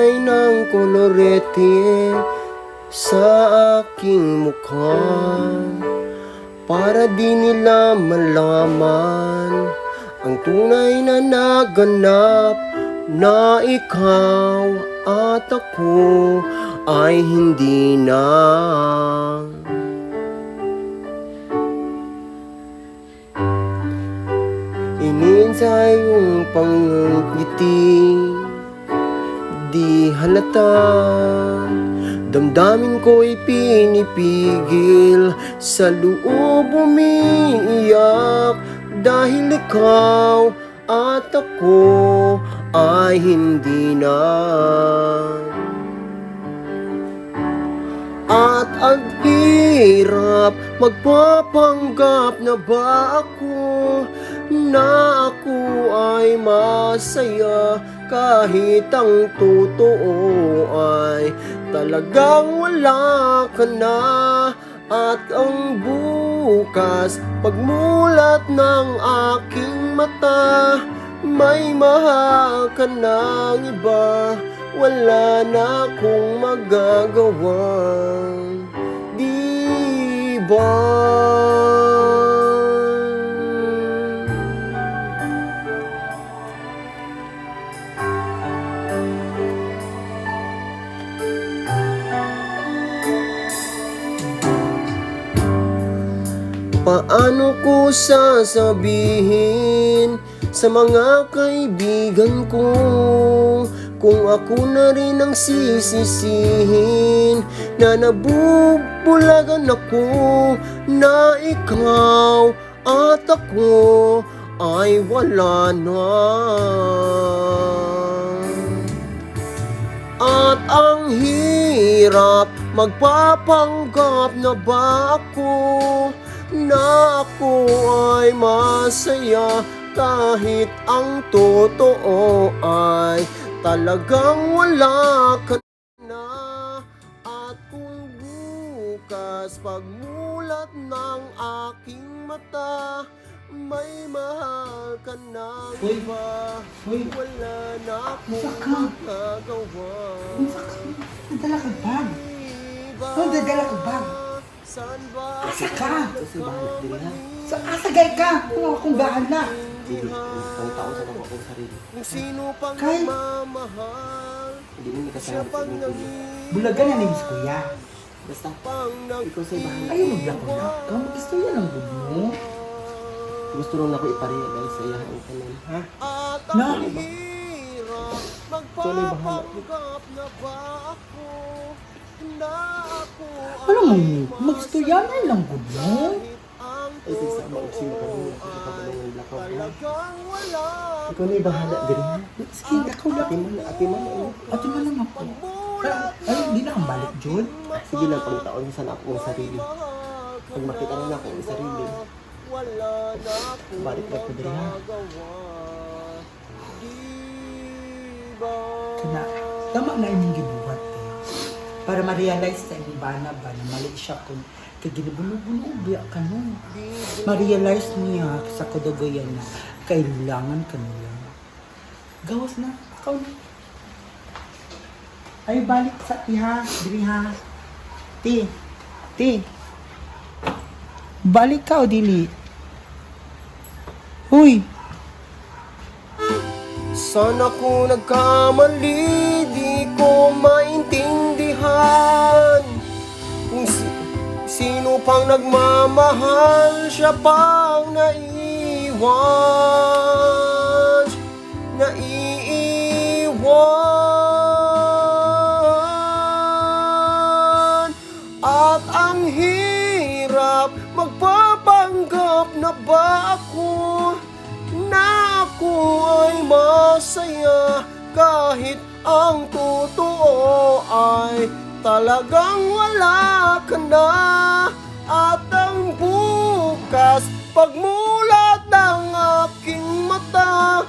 Maglagay ng kolorete sa aking mukha para di nila malaman ang tunay na naganap, na ikaw at ako ay hindi na. Ininsay yung pangngiti, di halata. Damdamin ko'y pinipigil, sa loob umiiyak, dahil ikaw at ako ay hindi na. At ang hirap, magpapanggap na ba ako na ako ay masaya, kahit ang totoo ay talagang wala ka na. At ang bukas, pagmulat ng aking mata, may mahal ka ng iba, wala na akong magagawa. Di ba? Paano ko sasabihin sa mga kaibigan ko kung ako na rin ang sisisihin, na nabubulagan ako na ikaw at ako ay wala na? At ang hirap, magpapanggap na ba ako na ako ay masaya, kahit ang totoo ay talagang wala ka na. At kung bukas, pagmulat ng aking mata, may mahal ka ng Uy. iba, Uy. wala na akong Unsa ka? magagawa. Unsa ka? Nagdala ka bag. Diba? Ano, nagdala ka bag? Saan ba Asa ka? Kasi bahala din ha. Sa asa gay ka? Kung akong bahala. Hindi, pangitaon sa ako akong sarili. Kung sino pang nagmamahal, Hindi mo siya kasama sa pang inyong kuya. Bulagan na ni si kuya. Basta, pang ikaw sa'y bahala. Ayaw maglakaw ka. Mag-istorya lang gud mo. Gusto rin ako iparealize sa iya ang tanan, ha? At Na? ang hirap, Ikaw na'y bahala. magpapanggap na ba ako na ako Ano mo? Mag-istorya na lang gud mo. ang Ay, kaysa maugsi makabulong ako kabulong lakaw, ha? talagang wala? Ikaw na'y bahala din, ha? Sige, lakaw lang. Ate man, ate man, ano? Ate man lang ako. Ay, hindi na kang balik, Jod. Ah, sige lang, pangitaon sa ako ang sarili. Pag makita na ako ang sarili, Wala na akong balik na ko diri, ha? magagawa. Di ba? Kana, tama na imong gibuhat eh. Para ma-realize sa imong bana ba na mali siya kung kay ginabulog-bulog biya ka no. Ma-realize niya sa kadagoyan na kailangan ka nila. Gawas na, ikaw na. Ay, balik sa ti ha, diri ha. Ti, ti. Balik ka o dili? Uy, Saan ako nagkamali, di ko maintindihan. Kung sino pang nagmamahal, siya pang naiwan. Naiiwan. At ang hirap, magpapanggap na ba ako na ako ay masaya, kahit ang totoo ay talagang wala ka na. At ang bukas, pagmulat ng aking mata,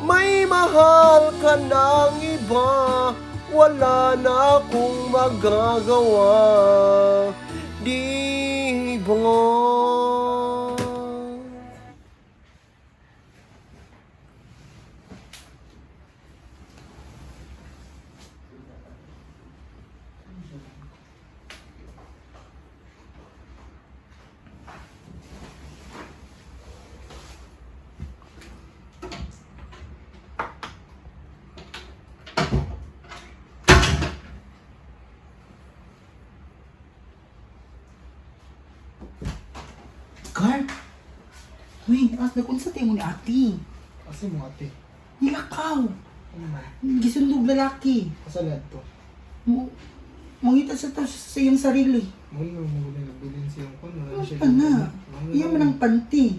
may mahal ka ng iba, wala na akong magagawa. Di ba? Gar. Uy, as nag-unsa tayo mo ni ate? Kasi mo ate. Nilakaw. Ano man? Gisundog lalaki. Asa na to? Mo, mangita sa to sa iyang sarili. Mo na mo na nabilin siyang kon. Wala Ano siya. pa na? Iya man ang panty.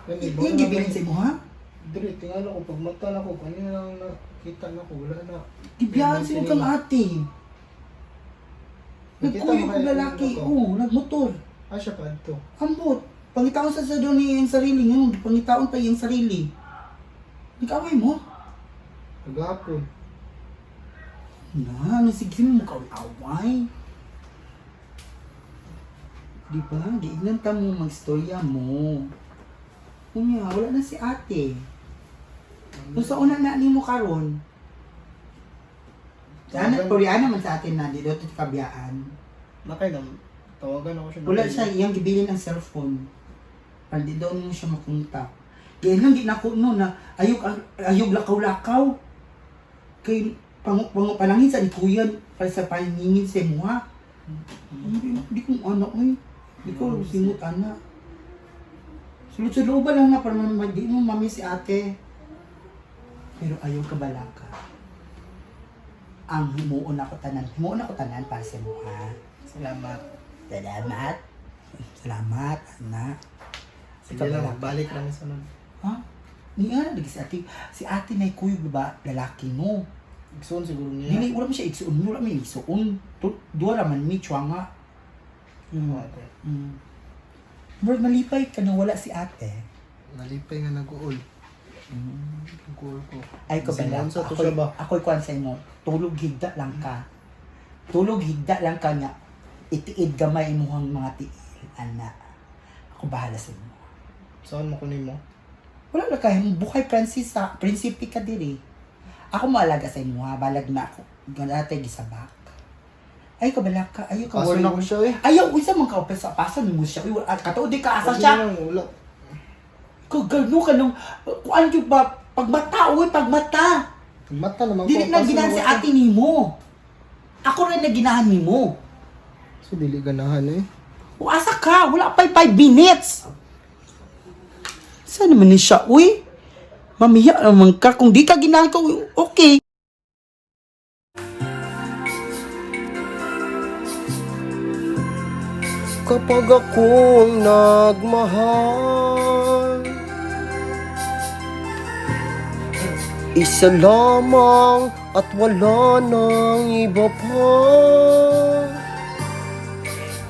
Gani, Iyang gibilin sa imo ha? Dili, tingala ko. Pag mata na ko, kanina lang nakita na ko. Wala na. Gibiyaan sila kang ate. Nakita Nagkuyog mo og kayo, lalaki. ano to? Oo, nagmotor. Ah, siya pa to. Ambot. Pangitaon sa doon niya iyang sarili. Ngayon, pangitaon pa iyang sarili. Nag-away mo? Kagahapon. Na, ano sige mo kaway-away. Di ba? Giignan ta mo magstorya mo. Unya, wala na si ate. Kung sa una na nimo karon, Ana, Koreana man sa atin na, di daw ito kabiyaan. Nakay lang. Tawagan ako siya. Wala siya, iyang gibilin ang cellphone. Para di daw mo siya makontak. Kaya lang ginako no na ayog ayog lakaw-lakaw. Kay pangu, pangu panangin sa ni kuya para sa paningin sa imuha. Hindi di ko ano oy. Di ko simut ana. Sulod-sulod ba lang na para di mo mami si ate. Pero ayaw ka balaka. Ang himuon ako tanan. Himuon ako tanan para sa imuha. Salamat. Salamat. Salamat, anak. Sige lang, magbalik lang sa nun. Ha? Niya, lagi si ate. Si ate na kuyog ba lalaki no. Igsoon siguro niya. Dili wala man siya igsuon, wala man igsuon. Duha ra man mi chuanga. Ano ate? Murag malipay ka na wala si ate. Nalipay nga nag-uol. Nag-uol ko. Ay ko ba lang? Simonsa to Ako'y, siya ba? ako'y kuwan sa imo. Tulog higda lang ka. Tulog higda lang ka nga. Itiid gamay imuhang mga tiil, anak. Ako bahala sa imo. Saan mo kunin mo? Wala na kay buhay Francis prinsipe ka diri. Ako moalaga sa imo ha, balag na ako. Ganate gisabak. Ay ka balaka, ayo ka Paso worry. na ko siya eh. Ayaw unsa man ka sa paso nimo siya. Uy, katuod di ka asa Sabi siya. na lang, wala. Ko gano ka nung kuan gyud ba pagmata uy pagmata. Mata naman Dili na paso ginahan na si ko. ate nimo. Ako rin na ginahan nimo. So, dili ganahan eh. O asa ka? Wala pa 5 minutes. Saan naman ni siya? Uy, mamiya naman ka. Kung di ka ginahan ko, okay. Kapag ako ang nagmahal, isa lamang at wala nang iba pa,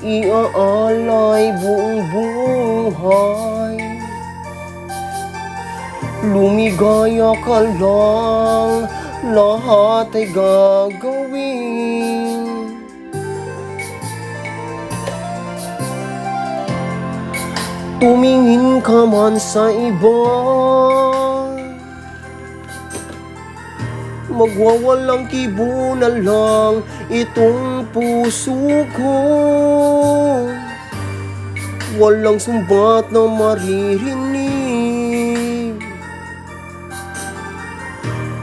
iaalay buong buhay. Lumigaya ka lang, lahat ay gagawin. Tumingin ka man sa iba, magwawalang kibo na lang itong puso ko. Walang sumbat na maririnig,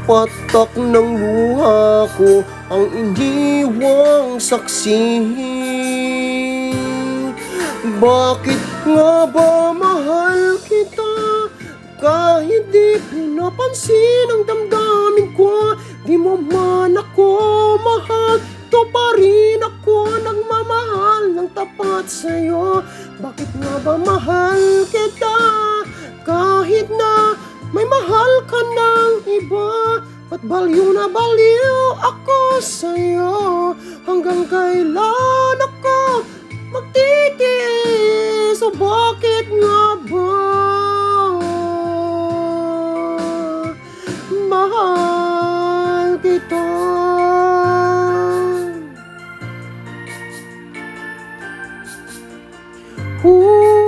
patak ng luha ko ang iniwang saksi. Bakit nga ba mahal kita kahit di pinapansin ang damdamin ko? Di mo man ako mahal, to pa rin ako nagmamahal ng tapat sa'yo. Bakit nga ba mahal kita kahit na may mahal ka ng iba? Ba't baliw na baliw ako sa'yo? Hanggang kailan ako magtitiis? O bakit nga ba mahal kita? Ooh.